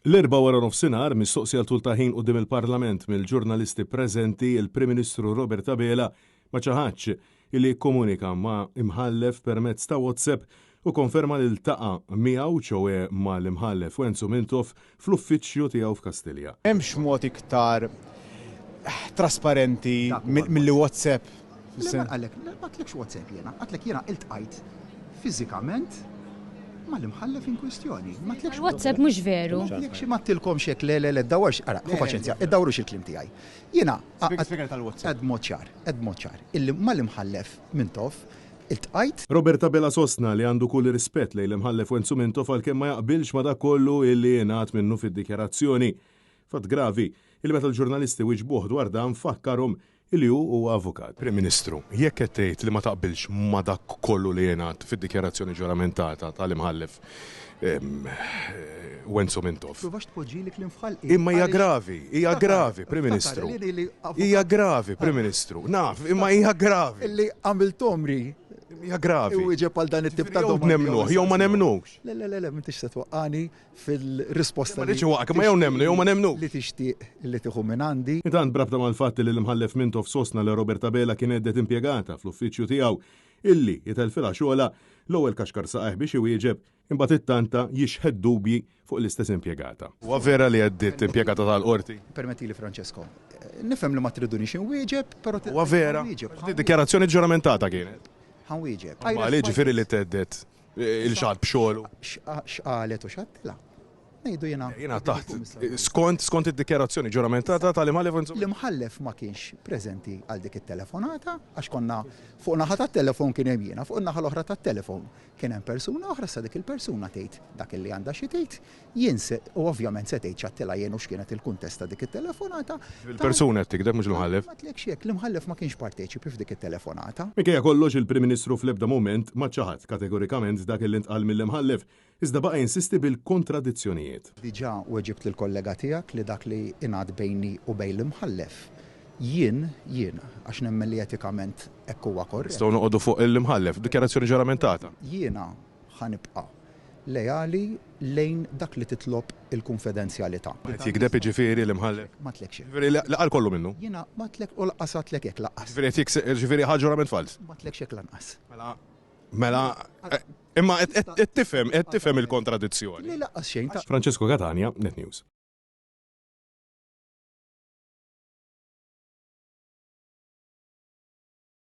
L-Erbgħa waranofsinhar, mistoqsi għal tul ta' ħin quddiem il-Parlament mill-ġurnalisti preżenti, il-Prim Ministru Robert Abela ma ċaħadx illi kkomunika ma' Imħallef permezz ta' WhatsApp u konferma li ltaqa' miegħu, ċoè mal-Imħallef Wenzu Mintoff, fl-uffiċċju tiegħu f'Kastilja. M'hemmx mod iktar trasparenti milli WhatsApp. Le ma qalek, ma għedtlekx WhatsApp jiena, għedtlek jiena iltqajt fiżikament mal-imħallef in kwistjoni. Ma għedtlekx. WhatsApp mhux veru. Ma għedtlekx, ma għedtilkomx hekk, le le le, ddawwarx, ara, ħu paċenzja, iddawrux il-kliem tiegħi. Jiena għedt b'mod ċar, għedt b'mod ċar, illi mal-imħallef Mintoff iltqajt. Robert Abela sostna li għandu kull rispett lejn l-Imħallef Wenzu Mintoff għalkemm ma jaqbilx ma' dak kollu illi ingħad minnu fid-dikjarazzjoni. Fatt gravi, illi meta l-ġurnalisti wiġbuh dwar dan fakkarhom Illi hu huwa avukat. Prim Ministru, jekk qed tgħid li ma taqbilx ma' dak kollu li jingħad fid-dikjarazzjoni ġuramentata tal-Imħallef Wenzu Mintoff. Tipprovax tpoġġili kliem f'ħalqi. Imma hija gravi, hija gravi, Prim Ministru. Hija gravi, Prim Ministru. Naf, imma hija gravi. Illi għamilt għomri. Hija gravi. Iwieġeb għal dan it-tip ta' domandi. Jew nemmnuh jew ma nemmnux. Le, le, le, m'intix se twaqqagħni fil-risposta. Ma rridx inwaqqgħek, imma jew nemmnu jew ma nemmnux. Li tixtieq li tieħu mingħandi. Intant b'rabta mal-fatt li l-Imħallef Mintoff sostna li Robert Abela kien hedded impjegata fl-uffiċċju tiegħu illi jtellfilha xogħolha, l-ewwel kaxkar saqajh biex iwieġeb, imbagħad ittanta jixħet dubji fuq l-istess impjegata. Huwa vera li heddidt impjegata tal-Qorti? Permettili Francesco. Nifhem li ma tridunix inwieġeb, però Huwa vera? Di dikjarazzjoni ġuramentata kienet. Ħa nwieġeb. Normali, jiġifieri li thedded Il xatt b'xogħlu. X'qalet u x'għedtilha. Ngħidu jiena. Jiena taħt skont skont id-dikjarazzjoni ġuramentata tal-Imħallef Enzo. L-Imħallef ma kienx preżenti għal dik it-telefonata għax konna fuq naħa tat-telefon kien hemm jiena, fuq in-naħa l-oħra tat-telefon kien hemm persuna oħra issa dik il-persuna tgħid dak illi għandha xi tgħid. Jien se, u ovvjament se tgħid x'għedtilha jien u x'kienet il-kuntest ta' dik it-telefonata. Il-persuna qed tigdeb mhux l-Imħallef. Ma għedtlekx hekk, l-Imħallef ma kienx parteċipi f'dik it-telefonata. Minkejja kollox, il-Prim Ministru fl-ebda mument ma ċaħad kategorikament dak li ntqal mill-Imħallef, iżda baqa' jinsisti bil-kontradizzjonijiet. Diġà weġibt lill-kollega tiegħek li dak li ingħad bejni u bejn l-Imħallef, jien, jien, għax nemmen li etikament hekk huwa korrett. Nistgħu noqogħdu fuq l-Imħallef, dikjarazzjoni ġuramentata. Jiena ħa nibqa' leali lejn dak li titlob il-kunfidenzjalità. Qed jigdeb jiġifieri l-Imħallef? Ma għedtlekx hekk. Jiġifieri li qal kollu minnu? Jiena ma għedtlek u lanqas għedtlek hekk lanqas. Jiġifieri qed jikse, jiġifieri ħa ġurament falz? Ma għedtlekx hekk lanqas. Mela, mela, imma qed tifhem, qed tifhem il-kontradizzjoni. Le lanqas xejn ta'. Francesco Catania, Net News.